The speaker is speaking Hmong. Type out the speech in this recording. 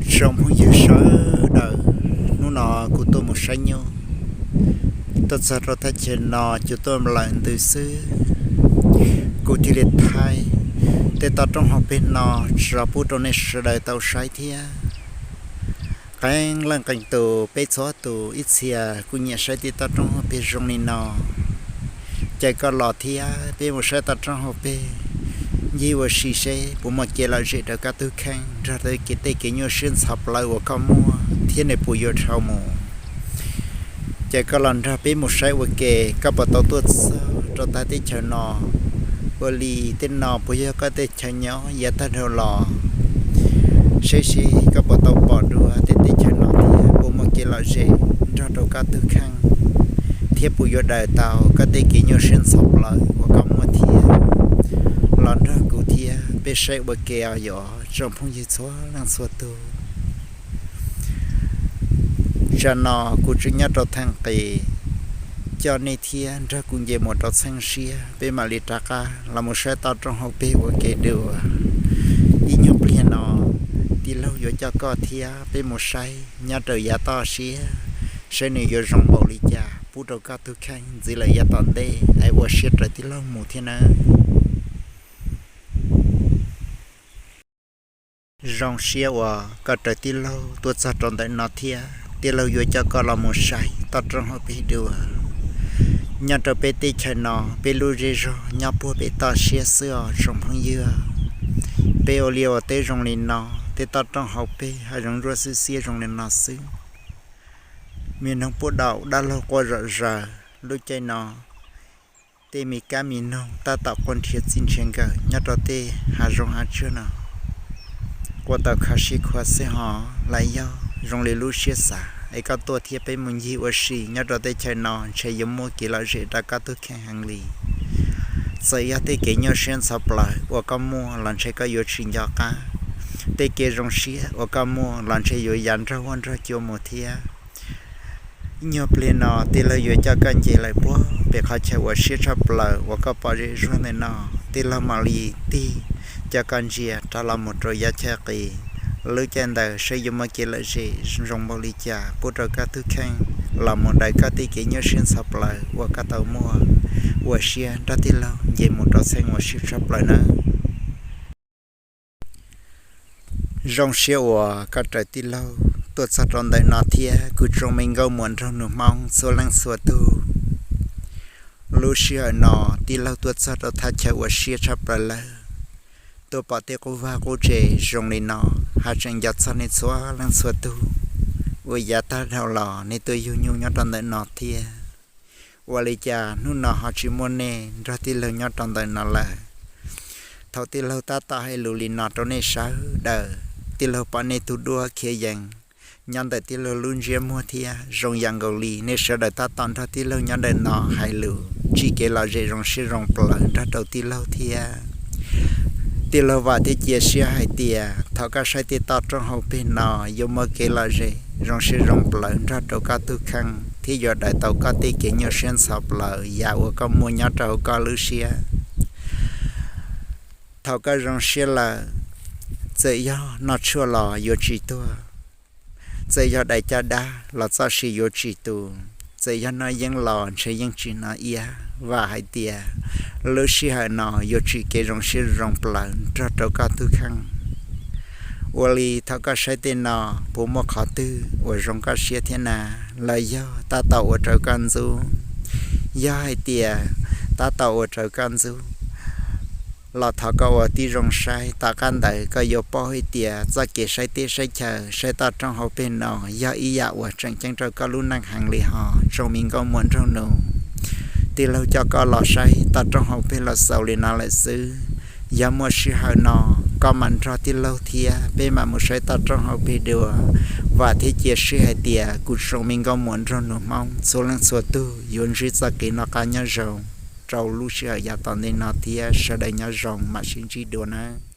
Tsoom phooj ywg sawv daws, hnub no kuv tuaj mus saib nyuj, tuaj txog rau thaj chaw no kuv tuaj lawm ntws xwb, kuv thiaj li thaij tej toj roob hauv pes no tso pub rau nej sawv daws tau saib thiab. Qee leej qee tus, peb txhua tus ib txhia kuj nyiam saib tej toj roob hauv pes zoo li no. Ces koj los thiab peb mus saib toj roob hauv pes, ncig ua si seb puas muaj kev lom zem rau koj tus kheej nrog tej kev nyuaj siab ntxhov plawv uas koj muaj thiab nws puas yuav dhau mus. Ces koj los nrog peb mus saib ua ke, koj puas tau tuaj txog rau tag teb chaws no. Ua li tej no puas yog koj tej chaw nyob yav tag dhau los? Saib seb koj puas tau pom dua tej teb chaws no thiab puas muaj kev lom zem nrog rau koj tus kheej, thiab puas yuav daws tau koj tej kev nyuaj siab ntxhov plawv uas koj muaj thiab. Los nrog kuv thiab peb saib ua ke os tsoom phooj ywg txhua leej txhua tus. Tsam no kuv tseem nyob rau theej qis, coj nej thiab nrog kuv nce mus rau txheej siab, peb mam li rov qab los mus saib toj roob hauv pes ua ke dua. Ib nyuag pliag no tij laug yuav coj koj thiab peb mus saib nyob rau yav toj siab, saib nws yuav zoo npaum li cas pub rau koj tus kheej ntxiv lawm yav tom ntej es ua siab raws tij laug mus thiab nawb. Zoo siab uas koj raws tij laug tuaj txog rau ntawm no thiab tij laug yuav coj koj los mus saib toj roob hauv pes dua. Nyob rau peb teb chaws no, peb lub zej zog nyob puag pem toj siab xwb os tsoom phooj ywg. Peb ua liaj ua teb zoo li no, tej toj roob hauv pes ho zoo zuaj xwb xiab zoo li no xwb. Me noog pub daum dab laug quaj zom zaws lub caij no. Tej me kab me noog tab tom quaj nrhiav txij nrhiav nkawm nyob rau tej hav zoov hav tsuag no, quaj tau kho siab khuav xwb hos. Los yog zoo li lub siab xav es koj tuaj thiab peb mus ncig ua si nyob rau teb chaws no ntshe yuav muaj kev lom zem rau koj tus kheej heev li. Txawm yog tej kev nyuaj siab ntxhov plawv uas koj muaj los ntshe koj yuav tsis nco qab. Tej kev zoo siab uas koj muaj los ntshe yuav ya nrog huab nrog cua mus thiab. Nyuag pliag no tij laug yuav coj koj nce lawm puag pem qhov chaw uas siab tshaj plaws uas koj pom zem zuag ntawm no, tij laug mam li tig coj koj ntsia rov los mus rau yav chaw qis. Lub caij ntawd saib yuav muaj kev lom zem zoo npaum li cas pub rau koj tus kheej los mus daws koj tej kev nyuaj siab ntxhov plawv uas koj tau muaj. Ua siab nrog tij laug nce mus rau txheej uas siab tshaj plaws nawb. Zoo siab uas koj raws tij laug tuaj txog rau ntawm no thiab kuv tsoom me nkauj muam nraug nus Hmoob txhua leej txhua tug. Lub sij hawm no tij laug tuaj txog rau thaj chaw uas siab tshaj plaws lawm, tuaj pom tej qub vaj qub tsev zoo li no, haj tseem nco txog nej txhua leej txhua tug uas yav tag dhau los nej tuaj yug nyuj nyob rau ntawm no thiab. Ua li cas hnub no ho tsis muaj nej nrog tij laug nyob rau ntawm no lawm? Thaum tij laug tab tom hais lus li no rau nej sawv daws, tij laug pom nej tus duab khiav yees nyob ntawm tij laug lub ntsiab muag thiab zoo yam nkaus li nej sawv daws tab tom nrog tij laug nyob ntawm no hais lus tsim kev lom zem zoo siab zoo plawv nrog rau tij laug thiab. Tij laug vam thiab cia siab hais tias thaum koj saib tej toj roob hauv pes no yuav muaj kev lom zem zoo siab zoo plawv nrog rau koj tus kheej thiab yuav daws tau koj tej kev nyuaj siab ntxhov plawv yam uas koj muaj nyob rau hauv koj lub siab. Thaum koj zoo siab lawm, txawm yog noj tshuaj los yuav tsis tuag, txawm yog dai caj dab los txoj sia yuav tsis tu, txawm yog noj yeeb los ntshe yeej tsis hnov iab. Vam hais tias lub sij hawm no yuav tsim kev zoo siab zoo plawv nrog rau koj tus kheej. Ua li thaum koj saib tej no, puas muaj qhov twg uas zoo koj siab thiab na? Los yog tab tom ua rau koj ntxub? Yog hais tias tab tom ua rau koj ntxub, los thov koj ua tib zoo saib, tom qab ntawd koj yuav paub hais tias txoj kev saib teb saib chaw, saib toj roob hauv pes no yog ib yam uas tseem ceeb rau koj lub neej heev li hos tsoom me nkauj muam nraug nus. Tij laug coj koj los saib toj roob hauv pes los xaus li no lawm xwb. Yog muaj sij hawm no, koj mam nrog tij laug thiab peb mam mus saib toj roob hauv pes dua. Vam thiab cia siab hais tias kuv tsoom me nkauj muam nraug nus Hmoob txhua leej txhua tug yuav ntsib txoj kev noj qab nyob zoo rau lub sij hawm yav tom ntej no thiab. Sawv daws nyob zoo, mam sib ntsib dua nawb.